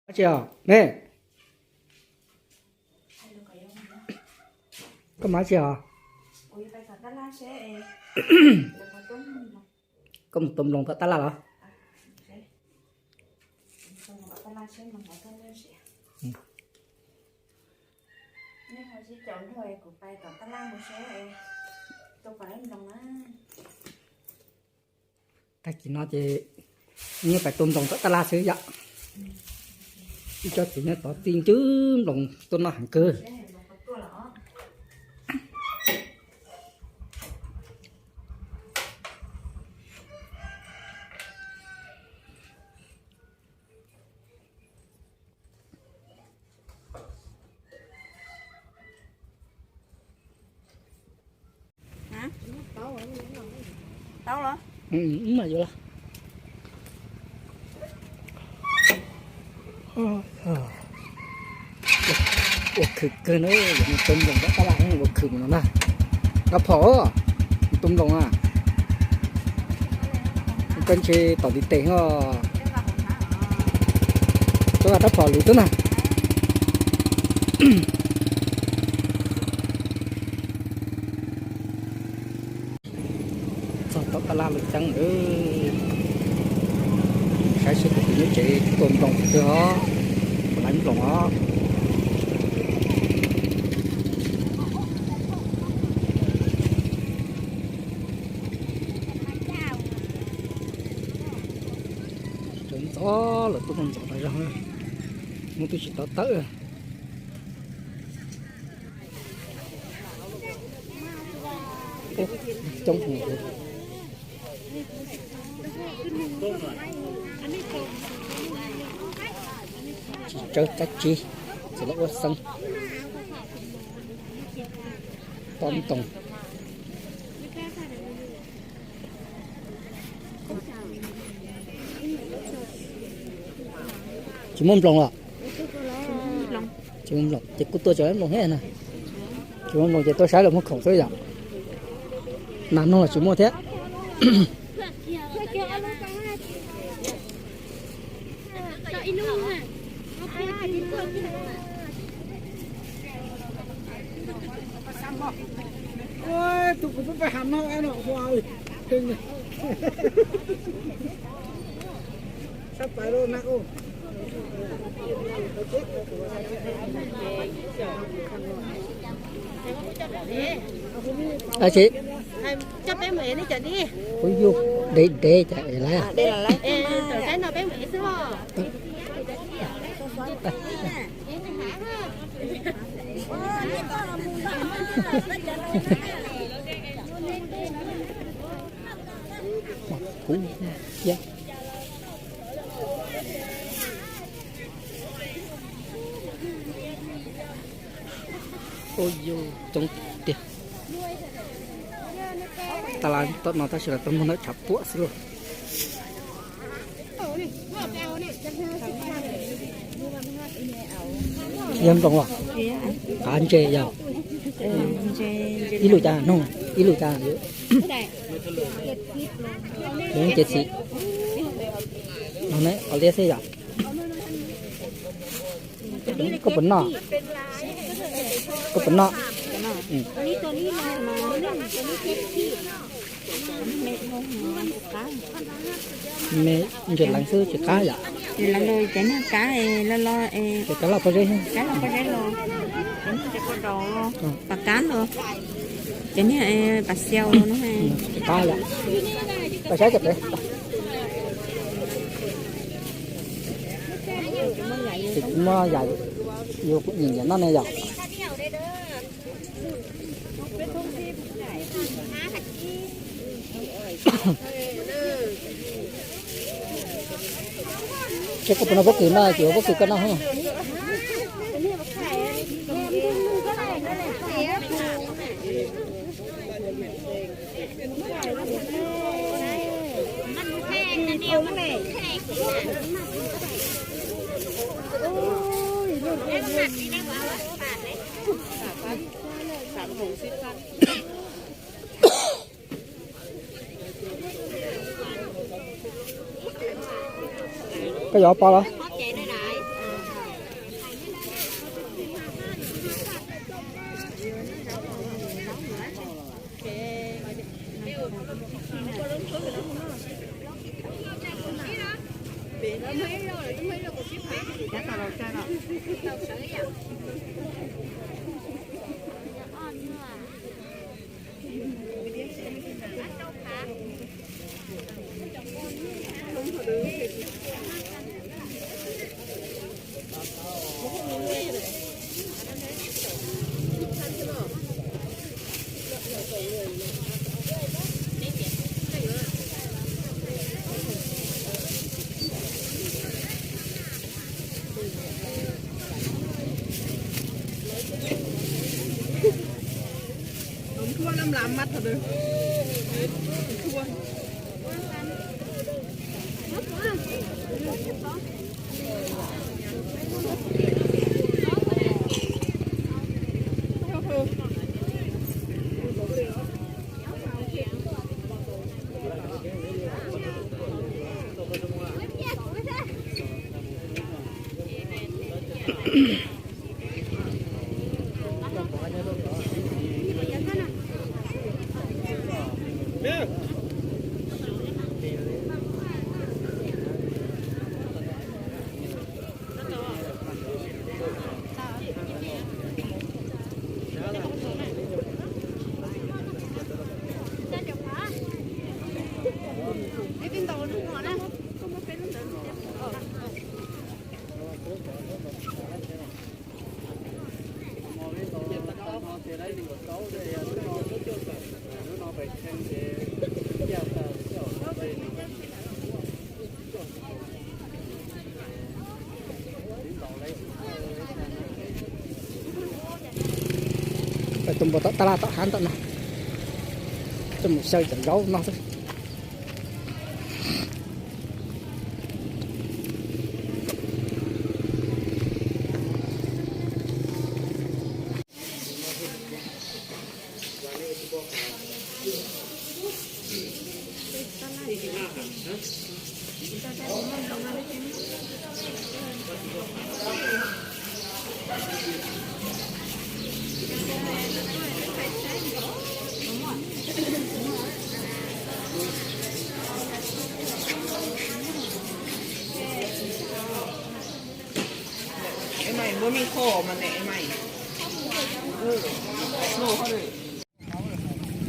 Tsis os me, koj mas tsis os? Koj mus tua nploos tom tab laj los? Tag kis no ces nyias pais tua nploos tom tab laj xwb yom. Ib tsob txiv nyob tod txi ncw nploos tuaj noj heev kawg. Tau los? Mas yuav los. Ua khwm kawg na, mus tua nploos tom tab laj ua khwm no na. Rab phom, mus tua nploos na. Koj ntshe tom ntiv tes os. Rab phom lwm xwb na. Txog tom tab laj lawm ceeb, saib seb kuv tus nyuj tsev tua nploos twg os, laiv nploos os. Sawv ntxov lawm, tuaj ntxov tas zog, muaj twb tsis tau tawm. Coob heev. Tsis tsawg, cab tsib, txiv laj ua xeeb, tob ntoos. Tsis muaj nploos los? Tsis muaj nploos ces kuj tua tsis tau nploos thiab na. Tsis muaj nploos ces tuaj saib los muag khoom xwb yom. Nas noog los tsis muaj thiab. Tus kuv pab pab ham no no, sab pais lub na. Ab tsi, kuv yug dev dev cas es lawm. Kuv, yog, ua yus coob tiag. Tab laj tom no tab sis los tuaj muag ntawm tshav puam xwb lauj. Yog nploos los? Qav ntses yog? Ib lus cas noog, ib lus cas? Yog ib ce txhim no ne, qos liab xwb yom? Koj puas noj? Koj puas noj? Me ntses leev xwb tsis qab yom? Cov niag qab los los, cov loj pob zeb, cov loj pob zeb los, cov niag pas kab los, cov niag pas xiau los no tsis qab yom? Pais saib cov pem. Ces kuv muab yam, yus kuv nyiam nyiam noj ne yom. Seb koj puas noj pob kws no, ces ua pob kws koj noj. Koj yuav pov los? Peb tus npau taws tab laj tom hav ntawm no, coj mus xyaw cov zaub no xwb.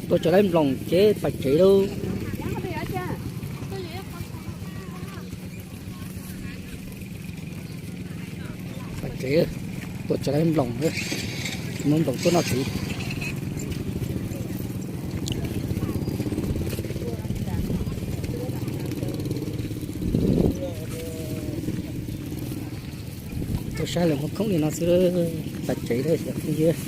Tuaj tsev laib nploos ces pais tsev lauj. Pais tsev, tuaj tsev laib nploos, muab nploos tuaj noj tsev. Tuaj saib lawv muag khoom li no xwb, pais tsev lawm cov phooj ywg.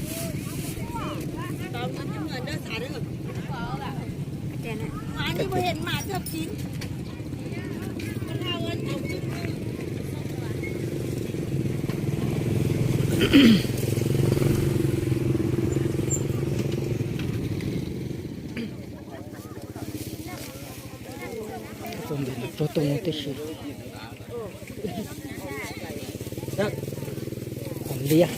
Tuaj nti tsuag tuaj tib si. Liab.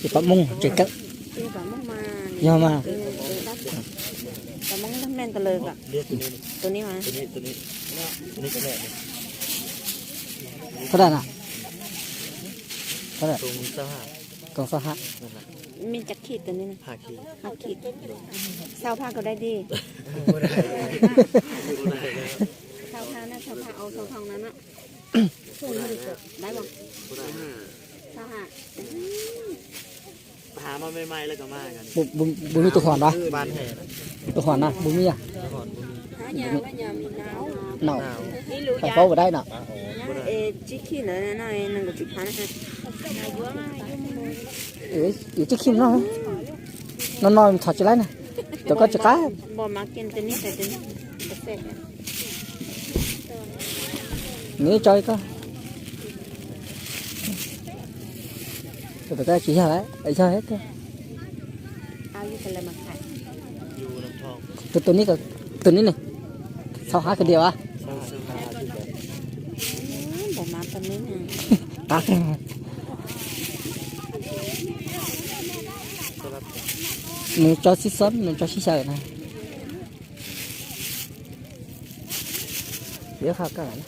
Ces pom Hmoob tsev kawm. Yog mas. Tab dam na. Tab dam. Koom xab hab. Sau pha kaus dai di. Sau pha na, sau pha, au sau thoo na na. Dai mas. Sau ha. Bus, bus, bus mib tus hom na? Tus hom na, bus mib a? Nau. Fais paub puas dai no? Tsib khib na, tsib khib no. No no thov tsis laib na. Cov koj tsis qab. Nws tso koj. Tus koj tsis yog lawm, yog. Tus, tus nib, tus nib ne, sau hab kawg diam as. Nws tso sib xob, nws tso sib xyaw na. Piav qha kaj lawm.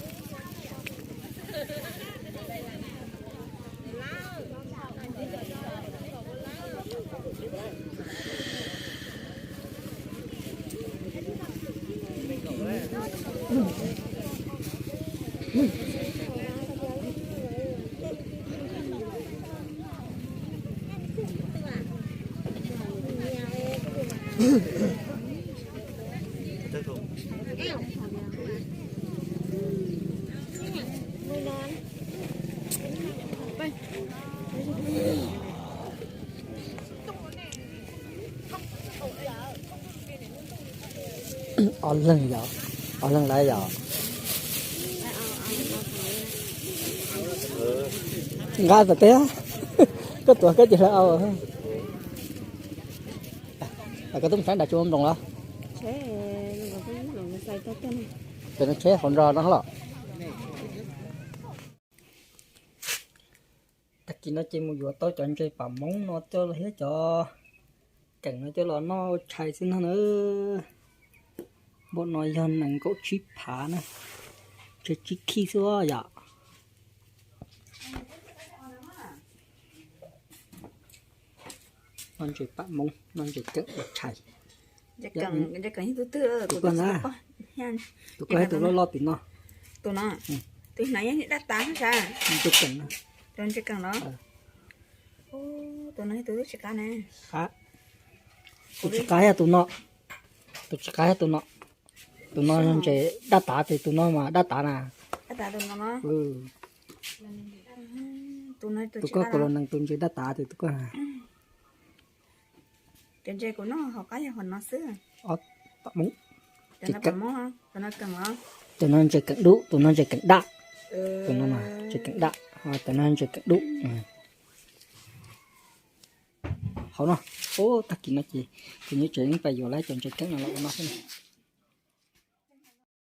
Ob leeg yom, ob leeg lawm yom. Nqa tom teb, koj tuav koj ces lawv au. Koj tuaj mus saib nram tsis ua nploos los? Ces no tsheb qhov nrog no los. Tag kis no ces mus yuav tau cov ntses pam moob no coj los thiab cov keem no coj los noj ua tshais xwb no na. Npaum no yog nees nkaum tsib phav na, tsib khij xwb yom. Noj ntses pam moob, noj ntses keem ua tshais. Tus koj na, tus koj thiab tus loj loj pem no. Tus no, tus hnav yeej dab tas sas. Tus keem no. Tus ntses keem los? Tus no tus tsis qab ne. Qab. Tus tsis qab yog tus no. Tus tsis qab yog tus no. Tus no ntses dab tav ces tus no mas dab tav na. Dab tav tus no. Tus koj kuv los nees tus ntses dab tav ces tus koj. Cov ntses kuv noj hauv qab yog hauv no xwb. Pam moob. Tus no ntses keem dub, tus no ntses keem daj. Tus no ntses keem daj, tus no ntses keem dub. Hauv no, tag kis no ces tus nyuam tsev pais yuav lawm cov ntses keem no los ua no xwb.